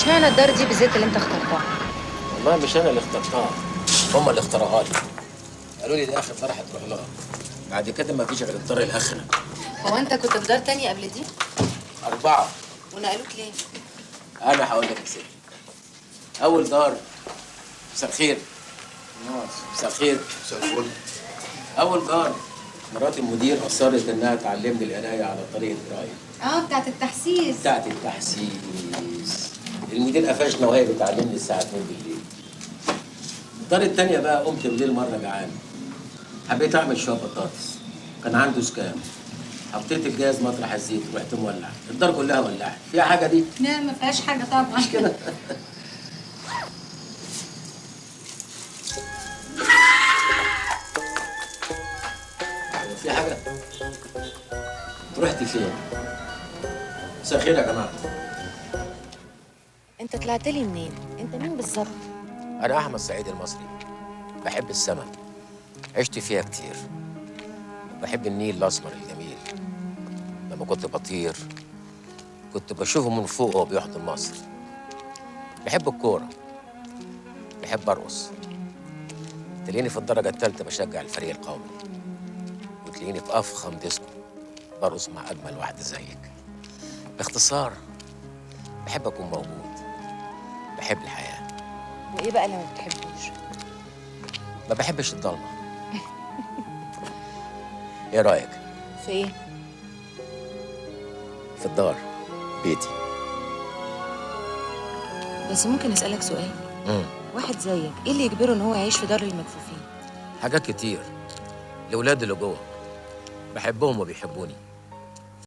واشمعنى الدار دي بالذات اللي انت اخترتها؟ والله مش انا اللي اخترتها، هم اللي اختاروها لي. قالوا لي دي اخر دار هتروح لها، بعد كده ما فيش غير الدار الاخرة. هو انت كنت في دار تانية قبل دي؟ 4. ونقلوك ليه؟ انا هقول لك يا ستي. اول دار، مساء الخير. مساء الخير. مساء الفل. اول دار مرات المدير اصرت انها تعلمني القراية على طريقه قرايه. بتاعت التحسيس. بتاعت التحسيس. المدير قفشنا وهي بتعلمني الساعة 2 بالليل. الدار التانية بقى قمت بالليل مرة جعان. حبيت أعمل شوية بطاطس. كان عنده سكام. حطيت الجاز مطرح الزيت ورحت مولع. الدار كلها ولعت. فيها حاجة دي؟ لا ما فيهاش حاجة طبعا. مش كده؟ في حاجة؟ رحت فين؟ مساء الخير يا جماعة. أنت طلعت لي منين؟ أنت مين بالظبط؟ أنا أحمد سعيد المصري. بحب السما، عشت فيها كتير. بحب النيل الأسمر الجميل. لما كنت بطير كنت بشوفه من فوق وهو بيحضن مصر. بحب الكورة، بحب أرقص. تلاقيني في الدرجة الثالثة بشجع الفريق القومي، وتلاقيني في أفخم ديسكو برقص مع أجمل واحدة زيك. باختصار بحب أكون موجود، بحب الحياة. وإيه بقى اللي ما بتحبوش؟ ما بحبش الضلمة. إيه رأيك؟ في إيه؟ في الدار، بيتي. بس ممكن أسألك سؤال؟ واحد زيك إيه اللي يجبره إن هو يعيش في دار المكفوفين؟ حاجات كتير. الأولاد اللي جوه بحبهم وبيحبوني.